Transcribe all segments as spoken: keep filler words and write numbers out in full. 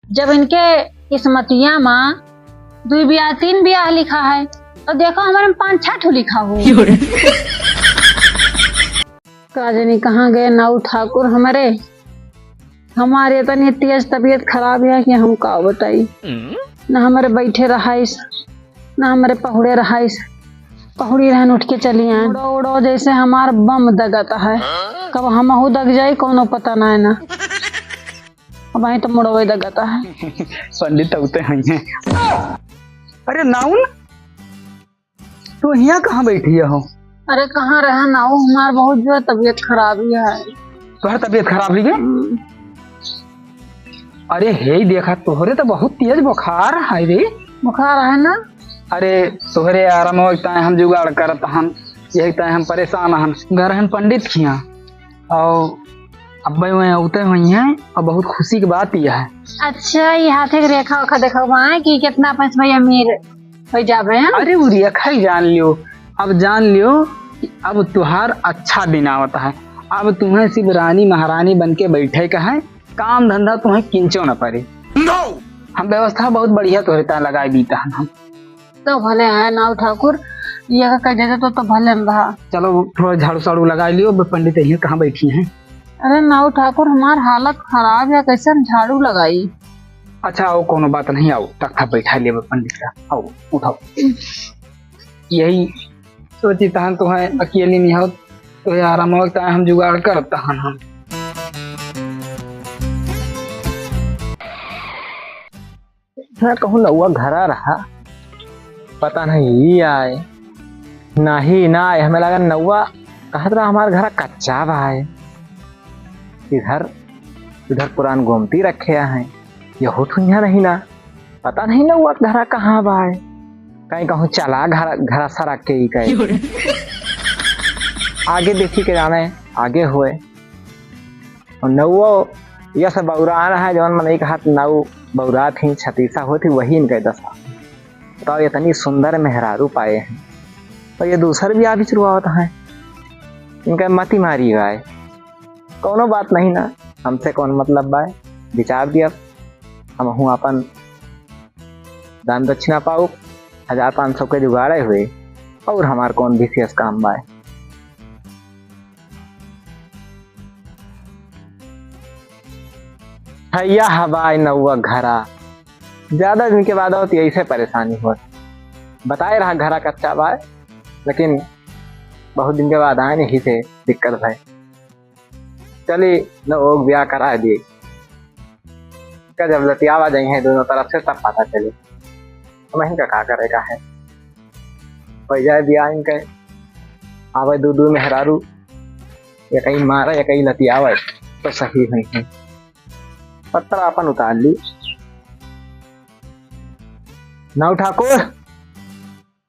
जब इनके किस्मतिया मा दुई बियाह, तीन बियाह लिखा है, तो देखो, हमरे मा पाँच छह ठो लिखा हो। का जानी कहाँ गए नाऊ ठाकुर हमरे। हमारे इतनी तेज तबीयत खराब है कि हम का बताई। न हमरे बैठे रहाइस, न हमरे पहुड़े रहाइस। पहुड़ी रहन उठ के चली आए। उड़ो उड़ो जैसे हमार बम दगत है। कब हमहू दग जाई, कौनो पता ना है ना। अब आई तो मुड़वे दगत है। पंडित अउते हैं। अरे नाउन, तू हियाँ कहाँ बैठी हो? अरे कहाँ रहा नाऊ, हमार बहुत जोर तबीयत खराब ही है। तोहर तबीयत खराब हुई है? हम्म। अरे हे देखा, तोहरे तो बहुत तेज बुखार है रे। बुखार है ना? अरे तोहरे आराम हो, एक ताए हम जुगाड़ करत हन, यही ताए हम परेशान हन। घर हन पंडित खिया, और अब्बे वहीं अउते हुई हैं, और बहुत खुशी की बात यह है। अच्छा, ये हाथे के रेखा उखा देखा हुआ है कि कितना पाँच भाई अमीर हो जाबे हैं। अरे उ रेखा ही जान लियो, अब जान लियो कि अब तुहार अच्छा दिन आवत है। अब तुम्हें सिर्फ रानी महारानी बन के बैठे का है, काम धंधा तुम्हें किंचो न परे। हम व्यवस्था बहुत बढ़िया तोहरे ताए लगाए दीता हन हम। तो भले है नाऊ ठाकुर, ये का कह देते तो, तो भले न रहा। चलो थोड़ा झाड़ू साड़ू लगा लियो, अब पंडित यहीं कहाँ बैठी हैं। अरे नाऊ ठाकुर, हमार हालत खराब है, कैसे हम झाड़ू लगाई? अच्छा आओ, कोनो बात नहीं, आओ तख्ता बैठा लियो पंडित का, आओ उठाओ। यही सोची तहन तो है, अकेली नहीं हो तो यार, हम और ताए हम जुगाड़ करत हन हम। मैं कहूँ नौवा घरा रहा, पता नहीं ई आए, नाही ना आए। हमें लगा नौवा कहत रहा हमार घरा कच्चा बा है। इधर, इधर पुरान गोमती रखे हैं, यहू ठुइया नहीं ना। पता नहीं नौवा घरा कहाँ बा है। कहीं कहूँ चला घरा, घरा सरा के ही कहे। आगे देखी के जाने, आगे हुए। और नौवो यस बौरान है, जौन मनई के हाथ नौ बौरात ही, छतीसा होत ही, वही इनके दशा। बताओ, इतनी सुंदर मेहरारू पाए हैं, तो ये दूसर बियाह भी चुरवावत हैं। इनका मति मारी बाय। कौनो बात नहीं ना, हमसे कौन मतलब बाय, विचार दिया, हमहूँ अपन दान दक्षिणा पाउब, हजार पाँच सौ के जुगाड़े हुए, और हमार कौन विशेष काम बाय। हैया हवाई नौवा घरा। ज्यादा दिन के बाद आवत, यही से परेशानी होत। बताए रहा घरा कच्चा बा, लेकिन बहुत दिन के बाद आए, यही से दिक्कत भय। चली, नौवा ब्याह करा दी। का जब लतियावा जाई हैं दोनों तरफ से, तब पता चली। हमहिन का का करे का है। पै जाए बियाह इनके, आवे दू दू मेहरारू, एकई मारे, एकई लतियावे, तो सही हुई है। पत्रा अपन उतार ली। नौ ठाकुर,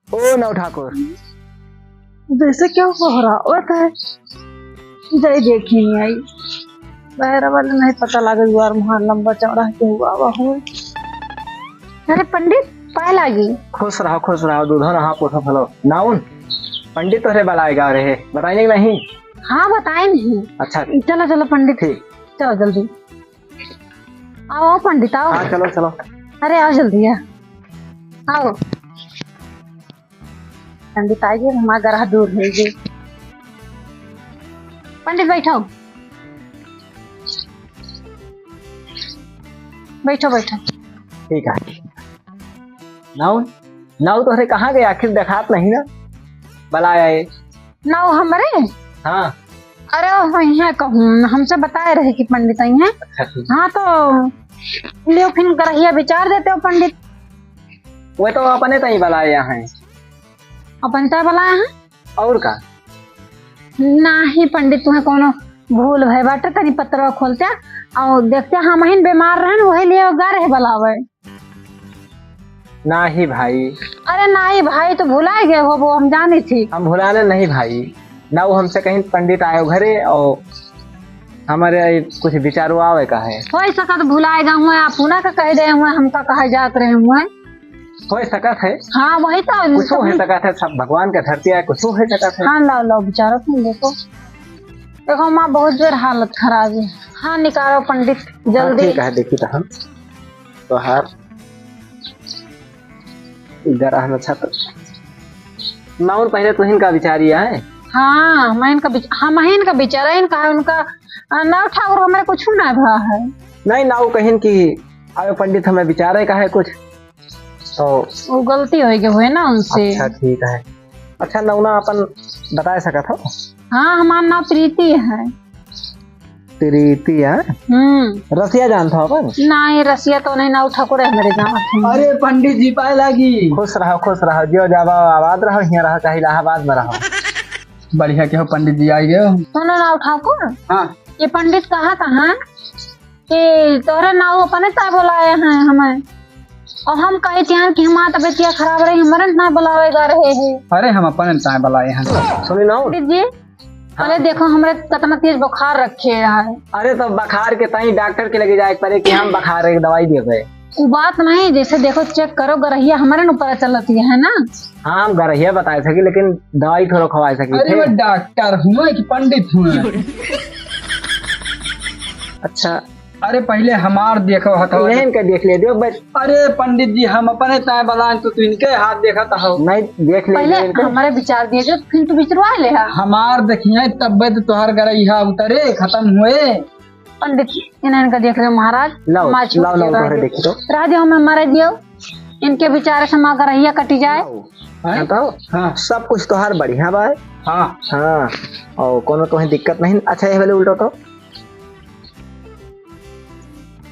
ओ नौ ठाकुर। जैसे क्या हो रहा होता है, जाई देखी नहीं आई। बहरा वाले नहीं पता लगे, दुआर मुहार लंबा चौड़ा के हुआ हुआ हुए। अरे पंडित, पाए लागी। खुश रहो, खुश रहो, दूधो नहा पोथो फलो। नाउन, पंडित तोहरे बलाए गा रहे, बताए नहीं, नहीं? हाँ, बताए नहीं। अच्छा। चलो, चलो पंडित। ठीक। चलो जल्दी। आओ, आओ पंडित, आओ। हाँ, चलो, चलो। अरे आओ जल्दी, आ। आओ। पंडित आइए, हमारा ग्रह दूर है जी। पंडित बैठो, बैठो, बैठो। ठीक है। नाऊ, नाऊ तोहरे कहाँ गए? आखिर देखात नहीं ना। बलाया है। नाऊ हमरे? हाँ। अरे वो यहाँ कहूँ, हमसे बताए रहे कि पंडित आई हैं। अच्छा, ठीक। हाँ, तो लियो फिर ग्रहिया विचार देते हो पंडित। वो तो अपने तई बलाया है। अपन तई बलाया है? और का? नाही पंडित, तुम्हें कोनो भूल भय बाटे, तनी पत्रवा खोलते और देखते, हमहिन बीमार रहन, वही लिए गा रहे बलावे। नाही भाई। अरे नाही भाई, तो भुलाए गए हो, वो हम जानी थी। हम भुलाने नहीं भाई, ना वो हमसे कहीं पंडित आयो घरे और हमारे कुछ विचारो आवे का है। हो सकत भुलाए गए हुए, आप पुनः का कह दे हुए, हमका कहे जात रहे हुए। हो सकत है। हाँ, वही तो। कुछ हो सकत है, सब भगवान का धरती है, कुछ हो सकत है। हाँ, लाओ, लाओ, विचारो तुम देखो। देखो माँ, बहुत जोर हालत खराब है। हाँ, निकालो पंडित, हाँ, जल्दी। ठीक है, देखी तो हम। तोहार गरह नक्षत्र। नाउन पहिले तुहिन का विचारी है? हाँ, हमहिन का विच-, हमहिन का विचार है, इनका, उनका, अ, नाउ ठाकुर हमरे कुछ ना भा है। नहीं, नाउ कहिन कि आवे पंडित, हमें विचारे का है कुछ, तो वो गलती होइ गए हुए ना उनसे। अच्छा, ठीक है। अच्छा, नौना अपन बताए सकत हो? हाँ, हमार नाम प्रीति है। प्रीति, हाँ? हम्म। रसिया जानत हो अपन? नहीं, रसिया तो नहीं, नाउ ठाकुर है मेरे जानत हैं। अरे पंडित जी, पाए लागी। खुश रहो, खुश रहो, जियो जावा, आबाद रहो, हियाँ रहो, चाहे इलाहाबाद में रहो। बढ़िया के हो पंडित जी, आई गए हो। सुनो नाउ ठाकुर। हाँ। ये पंडित कहा था, हाँ? कि तोहरे नाउ अपने ता बोलाए हैं हमें। और हम कहे थियन कि हमार तबियतिया खराब रही, हमरे ना बोलावे गा रहे हैं। अरे हम अपने ता बोलाए हैं। सुनी नाउ? पंडित जी, हाँ। पहले देखो हमरे कितना तेज बुखार रखे है। अरे तो बुखार के ताई डॉक्टर के लगे जाए के पड़े कि हम बुखार के दवाई देबे। वो बात नहीं, जैसे देखो चेक करो, गरहिया हमरे न ऊपर चलती है ना। हाँ, हम गरहिया बताए सकी, लेकिन दवाई थोड़ा खवाए सकी अरे थे। मैं डॉक्टर हूँ कि पंडित हूँ? अच्छा, अरे पहिले हमार देखो हथवा। इन्हें इनका देख ले दियो बस। अरे पंडित जी, हम अपने ताए बलान तो तू इनके हाथ देखत हो। नहीं, देख ले पहिले दियो इनके। हमारे विचार दिए जो फिर तू विचरवा ले हा। हमार देखिए तब्बे तो तोहार गरइहा उतरे, खतम हुए। पंडित जी, इन्हें इनका देख ले महाराज। लाओ, हमार छूट लाओ, लाओ, गया तोहरे है। देखी तो। राज हम हमारे दियो, इनके विचार से हमार गरइहा कटी जाए। लाओ। हैं? बताओ। हाँ। सब कुछ तोहार बढ़िया बा। हाँ। हाँ, और कोनो तोहे दिक्कत नहीं। अच्छा, ये वाले उल्टो तो।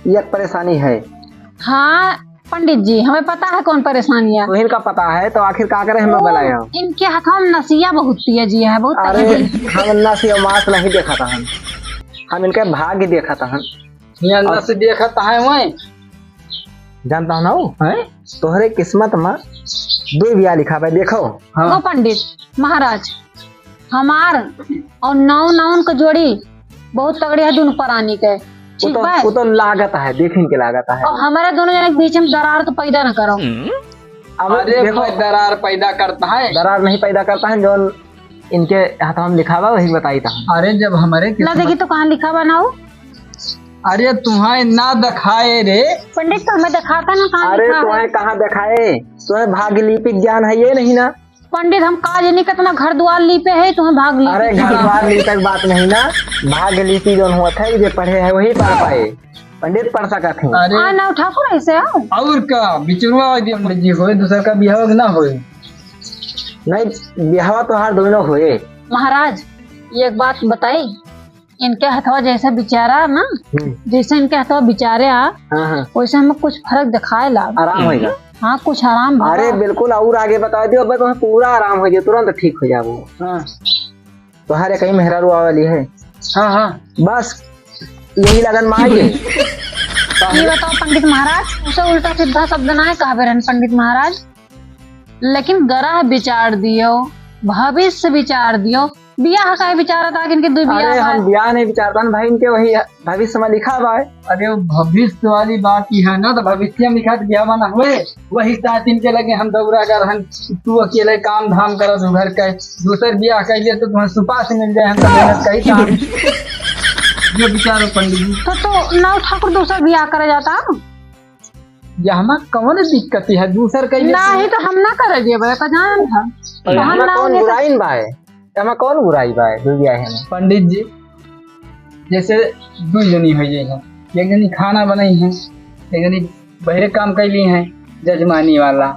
एक परेशानी है। हाँ पंडित जी, हमें पता है कौन परेशानी है। तुहिन का पता है तो आखिर का करे हमें ओ, बुलाए हो? इनके हाथों में नसिया बहुत पिया जी है, बहुत अरे, तकलीफ। हम नस या मास नहीं देखा था हम, हम इनके भाग्य देखा था हम। ये नस देखा था है वहीं। जानता हूँ ना वो? हैं? तोहरे किस्मत में दो बिया लिखा भाई, देखो। हाँ। ओ पंडित महाराज, हमार और नौ नौन क जोड़ी बहुत तगड़ी है दोनों परानी के। ठीक बा? वो तो लागत है, देखिन के लागत है। और हमारे दोनों जने के बीच में दरार तो पैदा न करो। अब अरे देखो, भाई, दरार पैदा करता है। दरार नहीं पैदा करता है, जौन इनके हाथ में लिखा बा, वही बताई था। अरे जब हमारे ला किस्मत देखी तो कहाँ लिखा बा ना हो? अरे तुम्हें ना दिखाए रे। पंडित तो हमें दिखाता ना कहाँ अरे लिखा है। तुम्हें कहाँ दिखाए? तुम्हें भाग्य लिपि ज्ञान है ये नहीं ना? पंडित, हम का जानी कितना घर द्वार लीपे है, तुम्हें भाग लीपे अरे, के घर बात। द्वार लीपे के बात नहीं ना, भाग्य लिपि जौन होत है, जे पढ़े है, वही पढ़ पाए। पंडित पढ़ सकत है। अरे। आ, ना उठा को ऐसे आओ। और का, बिचुरवा हो गया, पंडित जी, होए, दूसर का बियाह ना होए। नहीं, बियाह तो हर दोनों होए। महाराज, ये एक बात बताई, इनके हथवा जैसे बिचारा ना, हम्म। जैसे इनके हथवा बिचारे आ, हाँ, हाँ। वैसे हमें कुछ फर्क दिखाए लाग। आराम होएगा। हाँ, कुछ आराम बा। अरे बिल्कुल, और आगे बता दियो, अब तुम्हें पूरा आराम हो जाए, तुरंत ठीक हो जाओ। हाँ। तोहरे कहीं मेहरारू आवे वाली है। हाँ, हाँ। बस यही लगन में आई है। ये बताओ पंडित महाराज, उसे उल्टा सीधा शब्द ना है कहबे रहन पंडित महाराज, लेकिन गरह विचार दियो, भविष्य विचार दियो, बियाह काहे विचारत आगे इनके दुई बियाह अरे, बा? हम बियाह नहीं विचारता ना भाई, इनके वही भविष्य में लिखा बा। अरे, वो भविष्य वाली बात ही है ना, तो भविष्य में लिखा तो बियाह ना हुए, वही साथ इनके लगे हम दौरा कर हम, तू अकेले काम धाम करत हो घर के, दूसर बियाह कर लिए तो तुम्हें सुपास मिल जाए, हम तो मेहनत कही काम। ये विचारो पंडित जी। तो, तो नाउ ठाकुर दूसर बियाह करे जाता? ये हमार कौन दिक्कत है, दूसर कइले नहीं से? तो हम ना करे देबे, का जान था। अरे, हम हमार ना कौन उन्हें बुराई बा है? हमार कौन बुराई बा है, दुनिया है में? पंडित जी, जैसे दू जनी हो गई है, एक जनी खाना बनाई है, एक जनी बहरे काम कैली है, जजमानी वाला।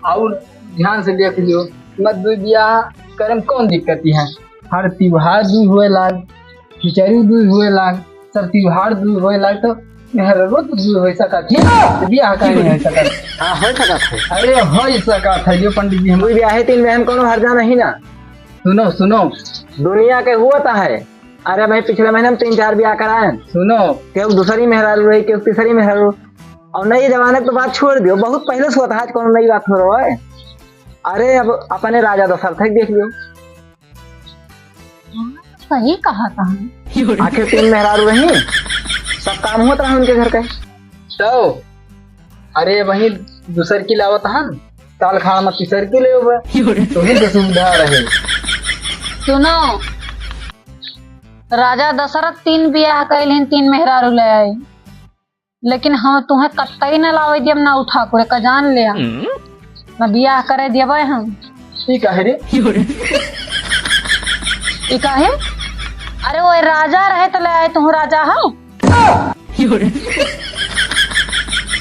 और ध्यान से देख लियो, मत दू बियाह करे में कौन दिक्कत है? हर त्योहार दू हुए लाग, खिचड़ी दू हुए लाग, सब त्योहार दू होए लाग तो मेहररुआ तो दू हो सकत है, बियाह काहे नहीं हो सकत? हाँ, हो सकत है। अरे, हो सकत है, जो पंडित जी हम कोई बियाहे तीन में हम कोनो हर्जा नहीं ना। सुनो, सुनो। दुनिया के हुआ तो है। अरे भाई, पिछले महीने हम तीन चार बियाह कराए। सुनो। केहू दूसरी मेहरारू रही, केहू तीसरी मेहरारू। और नई जमाने की तो बात छोड़ दियो, बहुत पहले से होता है, आज कोनो नई बात हो रहा है। अरे, अब अपने राजा दशरथ के देख लियो। हाँ, सही कहा था। आखिर तीन मेहरारू रही, सब काम होत रहा उनके घर का। तो, अरे वही दूसर की लावत हन, साल खान में तीसर की ले हुआ। तुम्हें तो सुविधा रहे। सुनो, राजा दशरथ तीन बियाह कैलिन, तीन मेहरारू ले आए। लेकिन हम तुहें कतई न लावे दियब, ना उ ठाकुर का जान ले। ना बियाह करे दियबे हम। ई काहे रे? ई काहे? अरे वो राजा रहे तो ले आए, तुहूँ राजा हो।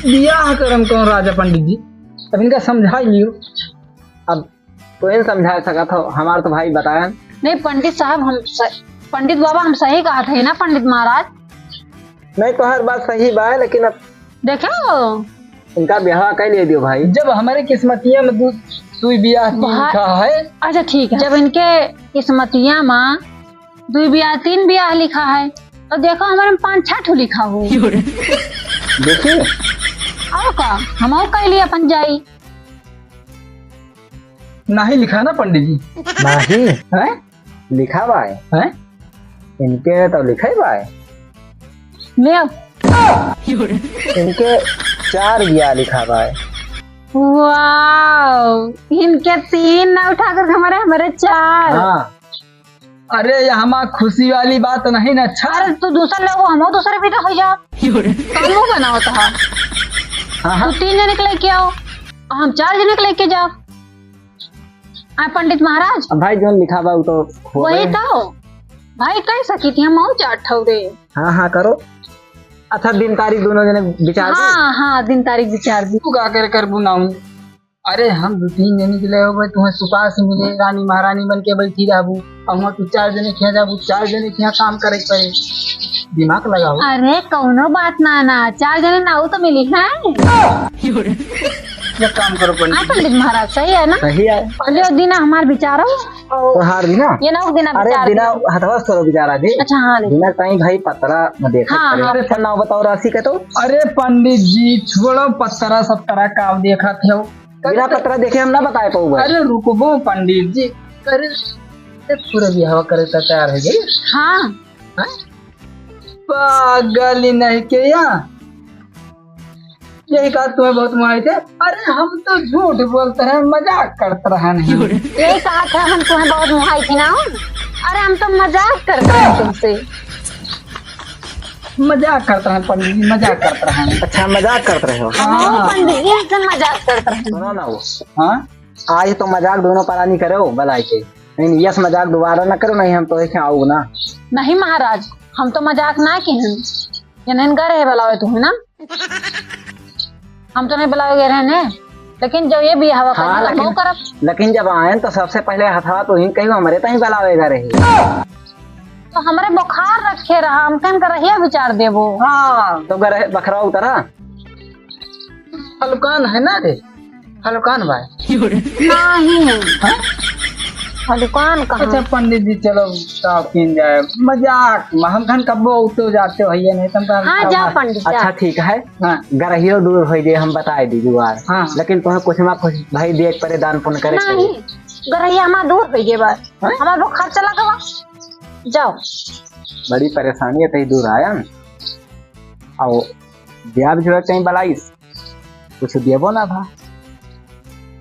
बियाह करम कौन राजा पंडित जी? अब इनका समझा लियो। अब तो इन समझा सकत हो, हमार तो भाई बतायन। नहीं पंडित साहब, हम स-, पंडित बाबा, हम सही कहत है ना पंडित महाराज? नहीं, तोहर बात सही बा, लेकिन अब देखो, इनका ब्याह कर ले दियो भाई। जब हमारे किस्मतिया में दू, दुई ब्याह तीन भा-, लिखा है। अच्छा ठीक है, जब इनके किस्मतिया में दुई ब्याह तीन ब्याह लिखा है, तो देखो हमारे में पाँच छह ठो लिखा हो। देखिए। और का, हम और कह लिए अपन जाई। नाही लिखा ना पंडित जी। नाही? हैं? लिखा बाय। हैं? इनके तो लिखा ही बाय। ले आओ। इनके चार बिया लिखा बाय। वाओ, इनके तीन ना उठा कर हमारे, हमारे चार। हाँ। अरे, ये हमार खुशी वाली बात नहीं ना। अच्छा, अरे, तू दूसर ले, वो हमहू दूसरे बेटा हो जाओ। का मुंह बनावत हा? हाँ, हाँ। तू तीन जने के लेके आओ, हम चार जने के लेके जाओ। आ, पंडित महाराज। अब भाई, जोन लिखा बा, उ तो हो वही गए। तो। भाई, कह सकी थी, हम और चार ठौरे। हाँ, हाँ, करो। अच्छा, दिन तारीख दोनों जने विचार दो। हाँ, हाँ, दिन तारीख विचार दी। तू का करे करबू नाउन? अरे, हम दू तीन जने के ले होबे, तुम्हें सुपास मिले, रानी महारानी बन के बैठी रहबू, और वहाँ तू चार जने के यहाँ जाबू, चार जने के यहाँ काम करे के पड़े। दिमाग लगाओ। अरे, कौनो बात ना, ना, चार जने ना हो तो मिली है। एक काम करो पंडित हाँ, जी। पंडित महाराज, सही है ना? सही है। पहले वो दिन हमार विचारो। तो हार भी ना? ये ना, वो दिन अरे, विचार बिना दे। हथवा से थोड़ा विचार आ जी। अच्छा, हाँ, ले। बिना कहीं भाई पतरा में देखा हाँ, करे। हाँ। अरे, फिर नाव बताओ राशि के तो। अरे, पंडित जी, छोड़ो पतरा सतरा का, आप देखा थे। बिना पतरा देखे हम ना बताए पाऊंगा। अरे रुकबो पंडित जी, करे, ए, पूरा बियाह करे त तैयार हो गई। हाँ। हैं? पागल ही नहीं के या? यही कहा तुम्हें बहुत मुहाई थे। अरे हम तो झूठ बोलते हैं, मजाक करते रहे नहीं। यही कहा था हम तुम्हें बहुत मुहाई थी ना। अरे हम तो मजाक करते हैं तुमसे। मजाक करत रहन पंडित जी, मजाक करत रहन। अच्छा, मजाक करत रहे हो? हाँ, हाँ। पंडित जी, एकदम मजाक करत रहन। सुनो ना वो। हाँ? आज तो मजाक दोनों परानी करे हो, भलाई के। नहीं, यस मजाक दोबारा ना करो, नहीं हम तो देखे आओ ना। नहीं महाराज, हम तो मजाक ना किहन। ये नहीं गा रहे बुलावे तुम्हें ना। हम तो नहीं बुलावे गए रहने, लेकिन जब ये बियाह हाँ, करब। लेकिन, लेकिन जब आयन तो सबसे पहले हथवा तो ही कही हमरे तहीं बुलावे गए रही। तो हमरे बुखार रखे रहा, हम कन गरहिया विचार देबो। हाँ, तो गरह-, बखरा उतरा। हलकान है ना रे? हलकान भाई। नहीं। हाँ? हलकान कहाँ? अच्छा पंडित जी, चलो ताव कीन जाए। मजाक में, हम खन कब्बो उठो जाते हो, ये नहीं तुम हाँ, जा पंडित, जा। अच्छा ठीक है। हाँ। गरहियो दूर हो जाए, हम बताए दी जुगाड़। हाँ। लेकिन तुम्हें कुछ ना कुछ भाई देख परे दान पुण्य करे के नहीं, पड़े। गरहिया हमार दूर हो गए बा। हाँ? हमार बुखार चला गवा। जाओ। बड़ी परेशानी है, तई दूर आया न। आओ, ब्याह भी कहीं बलाइस, कुछ देबो ना भा।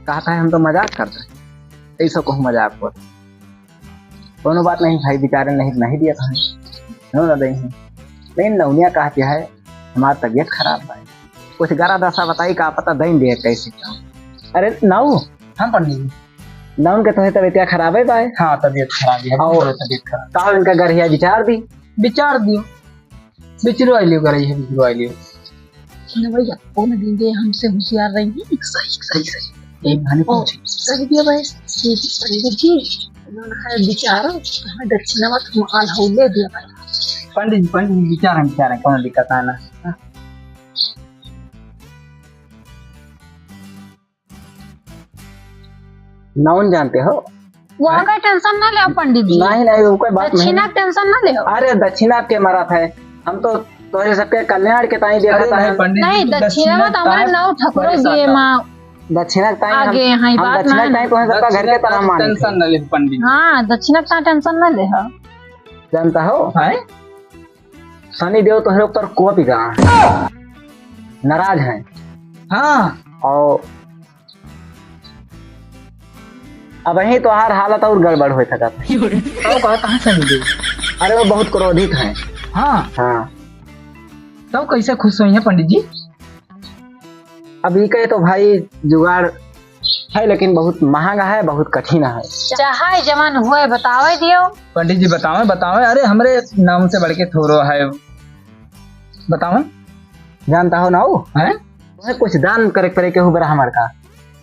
कहता है, हम तो मजाक करते हैं। ऐसा कहूँ मजाक पर। कोनो बात नहीं भाई, बेचारे नहीं, नहीं दिया था। क्यों ना दे हैं? लेकिन नौनिया कहती है, हमार तबीयत खराब है। कुछ गरा दसा बताई, का पता दई दे कैसे क्या। अरे नाऊ। हाँ पंडित जी। नाउन के तोहे तबीयत खराब है बाय? हाँ, तबीयत खराब है, और बहुत तबीयत खराब। का इनका गरहिया विचार दी? विचार दियो। बिचरवाई लियो, गरहिया बिचरवाई लियो। सुनो भैया, कौन दिन दे हमसे होशियार रही है? सही, सही, सही। एक भाने ओ, पूछे। कह दिया भाई, कि पंडित जी, उन्होंने है विचारो, हमें दक्षिणा मत माल हो ले दिया भाई। पंडित जी, पंडित जी, विचार हम, विचार हम, कौन दिक्कत आना? हाँ। नाउन जानते हो? वहाँ का tension ना लेओ पंडित जी। नहीं, नहीं, वो कोई बात नहीं। दक्षिणा के tension ना लेओ। अरे, दक्षिणा के मरत है, हम तो तोहरे सबके कल्याण के ताई देखत है। नहीं, दक्षिणा में तो हमारे नौ ठकुरो दिए माँ। दक्षिणा के ताई हम, आगे हैं, हम बात दक्षिणा के ताई तोहरे सबका घर के तरह माने। Tension ना ले पंडित जी। हाँ, दक्षिणा का tension ना ले हो। जानता हो? हैं? शनि देव तोहरे ऊपर कोप गया, नाराज हैं। हाँ। और अबहीं तोहार हालत और गड़बड़ हो सकत है। तो कहा, कहाँ शनि देव? अरे वो बहुत क्रोधित हैं। हाँ। हाँ। तब कैसे खुश होइहैं पंडित जी? अभी के तो भाई जुगाड़ है, लेकिन बहुत महंगा है, बहुत कठिन है। चाहे जवन होए बतावे दियो। पंडित जी बतावे, बतावे, अरे हमरे नाम से बढ़ के थोरो है, बतावे। जानता हो ना वो? हैं? तुम्हें कुछ दान करे पड़े केहू ब्राह्मण का,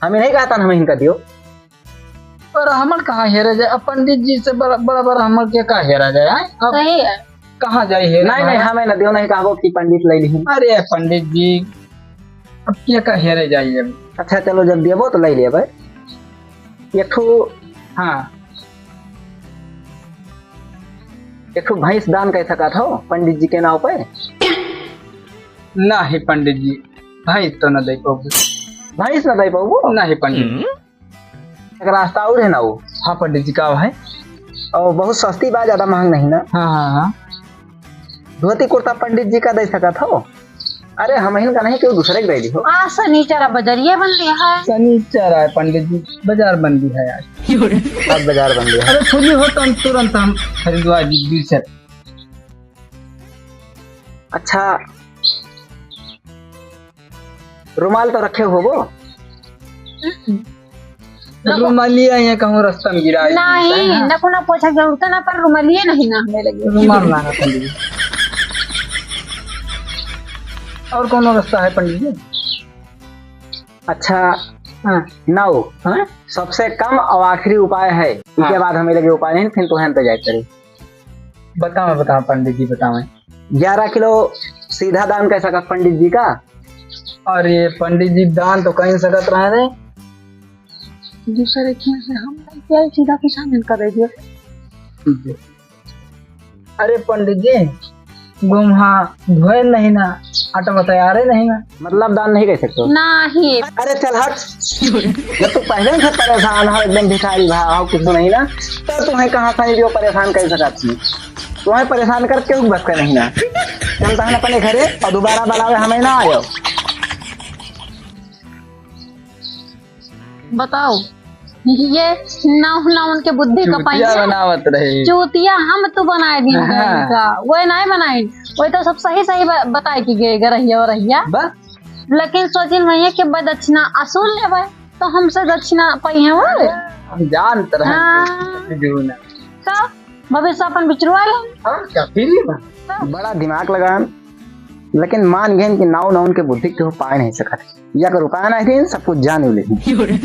हम ही नहीं कहता ना, हम इनका दियो। पर हमन कहाँ हेरे जाए? अब पंडित जी से बड़ा, बड़ा, बड़ा हमन के का हेरा जाए, हैं? अब सही है। कहाँ जाए हेरे? नहीं, नहीं, हमें ना दियो, नहीं कहबो कि पंडित ले लिहिन। अरे पंडित जी, अब के का हेरे जाए अब? अच्छा, चलो, जब देबो तो ले लेबे। एक ठो, हाँ। एक ठो भैंस दान कर सकत हो पंडित जी के नाव पे? नहीं पंडित जी, भैंस तो न दे पाबो। भैंस न दे पाबो? नहीं पंडित जी। हम्म। एक रास्ता और है ना वो। हाँ पंडित जी, का है? और बहुत सस्ती बा, ज्यादा महंग नहीं ना। हाँ, हाँ, हाँ। धोती कुर्ता पंडित जी का दे सकत हो? अरे हमहिन का नहीं, केहू दूसरे के दे दी हो। आ शनिचर बजरिया बंद है। शनिचर है पंडित जी, बाजार बंदी है आज। आज बाजार बंदी है। अरे खुली हो तो हम तुरंत हम खरीदवा दी, दी से। अच्छा, रुमाल तो रखे होबो? हम्म। रुमालिया यहाँ कहूँ रास्ता में गिरा है। नहीं, है ना? नकुना पोछा के जरूरत ना, पर रुमालिया नहीं ना हमें लगे। रुमाल ना, ना, पंडित जी। और कौनो रास्ता है पंडित जी? अच्छा, हाँ। नौ, हाँ? सबसे कम और आखिरी उपाय है। इसके हाँ। बाद हमें लगे उपाय नहीं, फिर तो हम तो जाए करें। बताओ, बताओ पंडित जी, बताओ। ग्यारह किलो सीधा दान कर सकत पंडित जी का? अरे पंडित जी, दान तो कहीं सकत रहे रे। दूसरे के से हम नहीं क्या सीधा किसान इनका दे दिया। अरे पंडित जी, गुम्हा धोए नहीं ना, आटा में तैयार है नहीं ना। मतलब दान नहीं कर सकते हो? नहीं। अरे चल हट, जब तू पहले से परेशान हो, एकदम भिखारी भा हो, कुछ नहीं ना, तो तुम्हें कहाँ से जो परेशान कर सकत थी? तुम्हें परेशान करके उग बस का नहीं ना। चल तहन अपने घरे और दोबारा बुलावे हमें ना आयो। बताओ, ये नौ नौ उनके बुद्धि का चूतिया पाइए। बनावत रहे। चूतिया हम तो बनाए दिन हाँ। का, वो नहीं बनाए, वो तो सब सही सही ब-, बताए कि गए गरहिया वरहिया। बस। लेकिन सोचिन भैया कि बदक्षिणा असूल लेवे, तो हमसे दक्षिणा पाई है वो। हम जानत रहे। हाँ। जो ना। तो भविष्य अपन बिचरुआ ले। और क्या, फिर ही बा। बड़ा दिमाग लगान, लेकिन मान गए कि नौ नौ उनके बुद्धि के उपाय नहीं सकत। या कर उपाय नहीं दिन, सब कुछ जान ही लेकिन।